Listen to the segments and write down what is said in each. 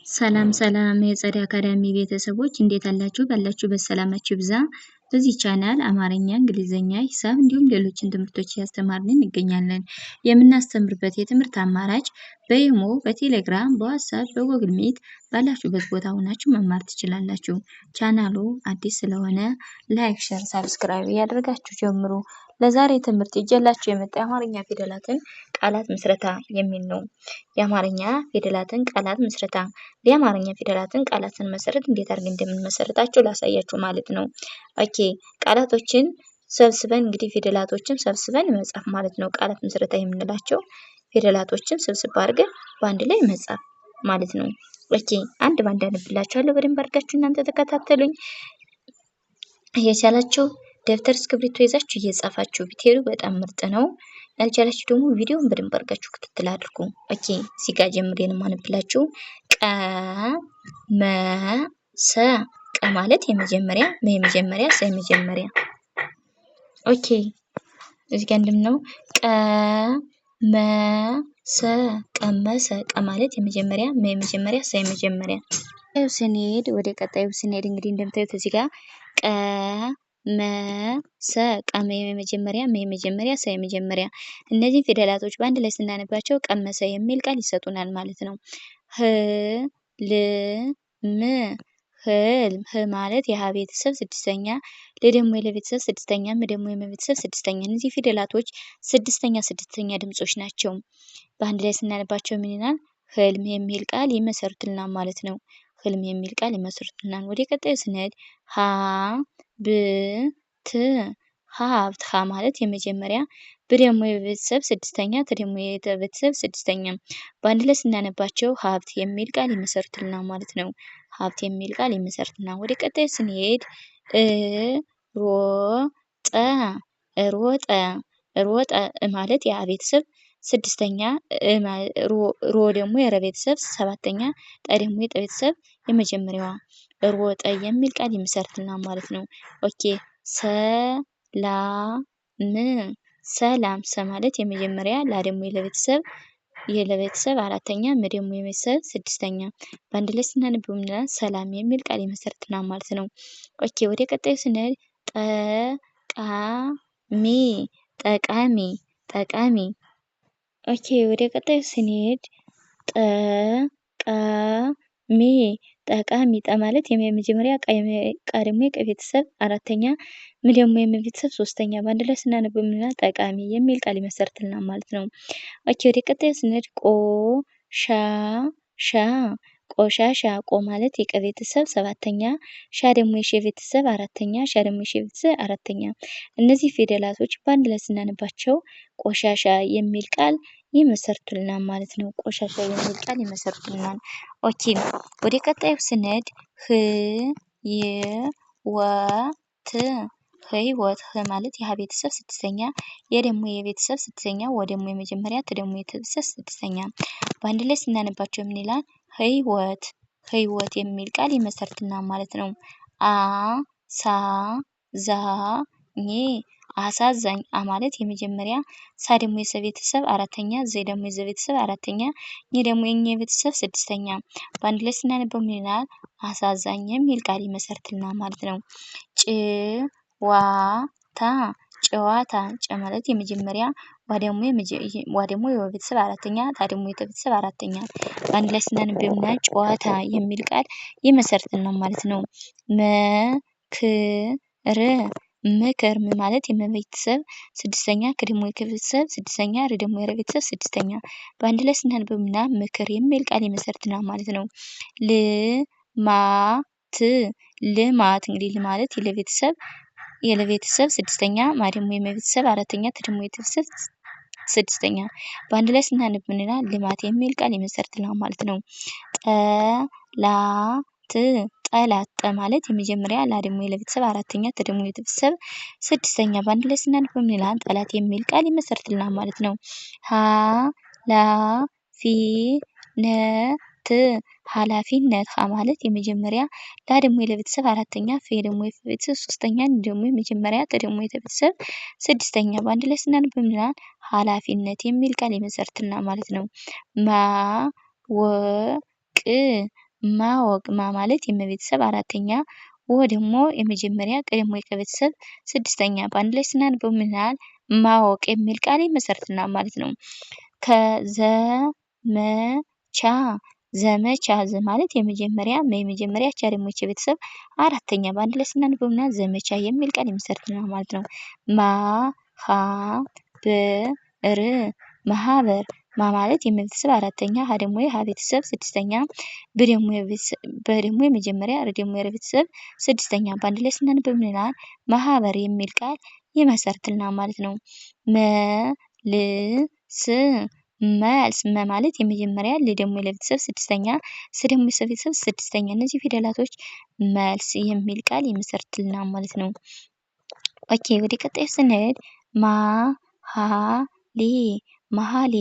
ሰላም ሰላም የፀደይ አካዳሚ ቤተሰቦች እንዴት አላችሁ? ባላችሁበት ሰላማችሁ ይብዛ። በዚህ ቻናል አማርኛ፣ እንግሊዝኛ፣ ሂሳብ እንዲሁም ሌሎችን ትምህርቶች እያስተማርን እንገኛለን። የምናስተምርበት የትምህርት አማራጭ በኢሞ፣ በቴሌግራም፣ በዋትስአፕ፣ በጉግል ሚት ባላችሁበት ቦታ ሆናችሁ መማር ትችላላችሁ። ቻናሉ አዲስ ስለሆነ like፣ share፣ subscribe እያደረጋችሁ ጀምሩ። ለዛሬ ትምህርት ይዤላችሁ የመጣ የአማርኛ ፊደላትን ቃላት ምስረታ የሚል ነው። የአማርኛ ፊደላትን ቃላት ምስረታ፣ የአማርኛ ፊደላትን ቃላትን መሰረት እንዴት አድርገን እንደምንመሰርታቸው ላሳያችሁ ማለት ነው። Okay፣ ቃላቶችን ሰብስበን እንግዲህ ፊደላቶችን ሰብስበን መጻፍ ማለት ነው። ቃላት ምስረታ የምንላቸው ፊደላቶችን ስብስብ አድርገን በአንድ ላይ መጻፍ ማለት ነው። Okay፣ አንድ ባንድ አነብላችኋለሁ። በደንብ አድርጋችሁ እናንተ ተከታተሉኝ። የቻላችሁ ደብተር እስክሪብቶ ይዛችሁ እየጻፋችሁ ብትሄዱ በጣም ምርጥ ነው። ያልቻላችሁ ደግሞ ቪዲዮውን በደንብ አድርጋችሁ ክትትል አድርጉ። Okay፣ እዚህ ጋር ጀምሬ ነው የማነብላችሁ። ቀ መ ሰ፣ ቀ ማለት የመጀመሪያ፣ መ የመጀመሪያ፣ ሰ የመጀመሪያ። Okay፣ እዚህ ጋር እንደምናየው ቀ መ ሰ፣ ቀመሰ። ቀ ማለት የመጀመሪያ፣ መ የመጀመሪያ፣ ሰ የመጀመሪያ። ስንሄድ ወደ ቀጣዩ ስንሄድ እንግዲህ እንደምታዩት እዚህ ጋር ቀ መ ሰ፣ ቀመ የመጀመሪያ፣ መ የመጀመሪያ፣ ሰ የመጀመሪያ። እነዚህን ፊደላቶች በአንድ ላይ ስናነባቸው ቀመሰ የሚል ቃል ይሰጡናል ማለት ነው። ህ ል ም፣ ህልም። ህ ማለት የሀ ቤተሰብ ስድስተኛ፣ ል ደግሞ የለ ቤተሰብ ስድስተኛ፣ ም ደግሞ የመ ቤተሰብ ስድስተኛ። እነዚህ ፊደላቶች ስድስተኛ ስድስተኛ ድምጾች ናቸው። በአንድ ላይ ስናነባቸው ምን ይላል? ህልም የሚል ቃል ይመሰርቱልናል ማለት ነው። ህልም የሚል ቃል ይመሰርቱልናል። ወደ ቀጣዩ ስንሄድ ሀ ብ ት፣ ሀብት። ሀ ማለት የመጀመሪያ፣ ብ ደግሞ የቤተሰብ ስድስተኛ፣ ት ደግሞ የቤተሰብ ስድስተኛ። በአንድ ላይ ስናነባቸው ሀብት የሚል ቃል ይመሰርቱልናል ማለት ነው። ሀብት የሚል ቃል ይመሰርቱልናል። ወደ ቀጣዩ ስንሄድ እ ሮ ጠ፣ ሮጠ። ሮጠ ማለት የሀ ቤተሰብ ስድስተኛ፣ ሮ ደግሞ የረ ቤተሰብ ሰባተኛ፣ ጠ ደግሞ የጠ ቤተሰብ የመጀመሪያዋ። ሮጠ የሚል ቃል ይመሰርትልናል ማለት ነው። Okay፣ ሰላም፣ ሰላም። ሰ ማለት የመጀመሪያ፣ ላ ደግሞ የለቤተሰብ አራተኛ፣ ም ደግሞ የቤተሰብ ስድስተኛ። በአንድ ላይ ስናነበው ምን ይላል? ሰላም የሚል ቃል ይመሰርትልናል ማለት ነው። Okay፣ ወደ ቀጣዩ ስንሄድ ጠቃሚ፣ ጠቃሚ፣ ጠቃሚ። Okay፣ ወደ ቀጣዩ ስንሄድ ጠቃሚ፣ ጠቃሚ። ጠ ማለት የመጀመሪያ፣ ቃ ደግሞ የቀ ቤተሰብ አራተኛ፣ ም ደግሞ የመ ቤተሰብ ሶስተኛ። በአንድ ላይ ስናነበው ምን ይላል? ጠቃሚ የሚል ቃል ይመሰርትልናል ማለት ነው። Okay፣ ወደ ቀጣዩ ስንሄድ ቆ ሻ ሻ፣ ቆሻሻ። ቆ ማለት የቀ ቤተሰብ ሰባተኛ፣ ሻ ደግሞ የሸ ቤተሰብ አራተኛ፣ ሻ ደግሞ የሸ ቤተሰብ አራተኛ። እነዚህ ፊደላቶች በአንድ ላይ ስናነባቸው ቆሻሻ የሚል ቃል ይመሰርቱልናል ማለት ነው። ቆሻሻ የሚል ቃል ይመሰርቱልናል። Okay፣ ወደ ቀጣዩ ስንሄድ ህ ይ ወ ት፣ ህይወት። ህ ማለት የሀ ቤተሰብ ስድስተኛ፣ የ ደግሞ የቤተሰብ ስድስተኛ፣ ወ ደግሞ የመጀመሪያ፣ ት ደግሞ የቤተሰብ ስድስተኛ። በአንድ ላይ ስናነባቸው ምን ይላል? ህይወት፣ ህይወት የሚል ቃል ይመሰርትልናል ማለት ነው። አ ሳ ዛ ኝ፣ አሳዛኝ። አ ማለት የመጀመሪያ፣ ሳ ደግሞ የሰ ቤተሰብ አራተኛ፣ ዘ ደግሞ የዘ ቤተሰብ አራተኛ፣ ኝ ደግሞ የኘ ቤተሰብ ስድስተኛ። በአንድ ላይ ስናነበው ምን ይላል? አሳዛኝ የሚል ቃል ይመሰርትልናል ማለት ነው። ጭ ዋ ታ፣ ጨዋታ። ጨ ማለት የመጀመሪያ፣ ዋ ደግሞ የወ ቤተሰብ አራተኛ፣ ታ ደግሞ የተ ቤተሰብ አራተኛ። በአንድ ላይ ስናነበው ምን ይላል? ጨዋታ የሚል ቃል ይመሰርትልናል ማለት ነው። መክር፣ ምክር። ም ማለት የመ ቤተሰብ ስድስተኛ፣ ክ ደግሞ የከ ቤተሰብ ስድስተኛ፣ ር ደግሞ የረ ቤተሰብ ስድስተኛ። በአንድ ላይ ስናነበው ምን ይላል? ምክር የሚል ቃል ይመሰርትልናል ማለት ነው። ልማት፣ ልማት። እንግዲህ ል ማለት የለቤተሰብ ስድስተኛ፣ ማ ደግሞ የመ ቤተሰብ አራተኛ፣ ት ደግሞ የተ ቤተሰብ ስድስተኛ። በአንድ ላይ ስናነብ ምን ይላል? ልማት የሚል ቃል ይመሰርትልናል ማለት ነው። ጠላት፣ ጠላት። ጠ ማለት የመጀመሪያ፣ ላ ደግሞ የለቤተሰብ አራተኛ፣ ት ደግሞ የተ ቤተሰብ ስድስተኛ። በአንድ ላይ ስናነበው ምን ይላል? ጠላት የሚል ቃል ይመሰርትልናል ማለት ነው። ሀ ላ ፊ ነ ት፣ ኃላፊነት። ሀ ማለት የመጀመሪያ፣ ላ ደግሞ የለቤተሰብ አራተኛ፣ ፊ ደግሞ የፈ ቤተሰብ ሶስተኛ፣ ን ደግሞ የመጀመሪያ፣ ት ደግሞ የተ ቤተሰብ ስድስተኛ። በአንድ ላይ ስናነበው ምን ይላል? ኃላፊነት የሚል ቃል ይመሰርትልናል ማለት ነው። ማ ወ ቅ፣ ማወቅ ማ ማለት የመቤተሰብ አራተኛ፣ ወ ደግሞ የመጀመሪያ፣ ቀ ደግሞ የቀ ቤተሰብ ስድስተኛ። በአንድ ላይ ስናነበው ምን ይላል? ማወቅ የሚል ቃል ይመሰርትልናል ማለት ነው። ከዘመቻ ዘመቻ ዘ ማለት የመጀመሪያ፣ መ የመጀመሪያ፣ ቻ ደግሞ የቸ ቤተሰብ አራተኛ። በአንድ ላይ ስናነበው ምናል ዘመቻ የሚል ቃል ይመሰርትልናል ማለት ነው። ማ ሀ በ ር ማህበር ማ ማለት የመቤተሰብ አራተኛ፣ ሀ ደግሞ የሀ ቤተሰብ ስድስተኛ፣ በ ደግሞ የመጀመሪያ፣ ር ደግሞ የረ ቤተሰብ ስድስተኛ። በአንድ ላይ ስናነበው ምን ይላል? ማህበር የሚል ቃል ይመሰርትልናል ማለት ነው። መ ል ስ መልስ መ ማለት የመጀመሪያ፣ ል ደግሞ የለቤተሰብ ስድስተኛ፣ ስ ደግሞ የሰ ቤተሰብ ስድስተኛ። እነዚህ ፊደላቶች መልስ የሚል ቃል ይመሰርትልናል ማለት ነው። Okay ወደ ቀጣዩ ስንሄድ ማ ሀ ሌ መሀሌ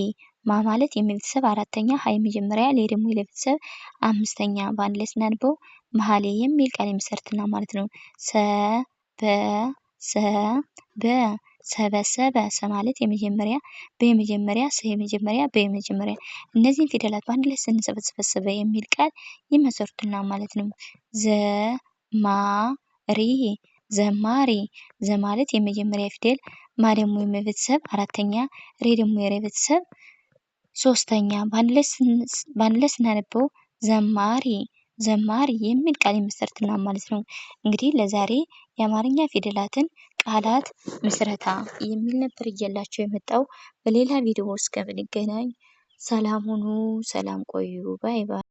ማ ማለት የመቤተሰብ አራተኛ፣ ሀ የመጀመሪያ፣ ሌ ደግሞ የለቤተሰብ አምስተኛ። በአንድ ላይ ስናነበው መሀሌ የሚል ቃል ይመሰርትልናል ማለት ነው። ሰ በ ሰ በ ሰበሰበ ሰ ማለት የመጀመሪያ፣ በ የመጀመሪያ፣ ሰ የመጀመሪያ፣ በ የመጀመሪያ። እነዚህን ፊደላት በአንድ ላይ ስንሰበስበ የሚል ቃል ይመሰርቱልናል ማለት ነው። ዘ ማ ሪ ዘማሪ ዘ ማለት የመጀመሪያ ፊደል፣ ማ ደግሞ የመቤተሰብ አራተኛ፣ ሬ ደግሞ የረ ቤተሰብ ሶስተኛ። በአንድ ላይ ስናነበው ዘማሪ ዘማሪ የሚል ቃል ይመሰርትልናል ማለት ነው። እንግዲህ ለዛሬ የአማርኛ ፊደላትን ቃላት ምስረታ የሚል ነበር እየላቸው የመጣው። በሌላ ቪዲዮ እስከምንገናኝ ሰላም ሁኑ፣ ሰላም ቆዩ። Bye bye።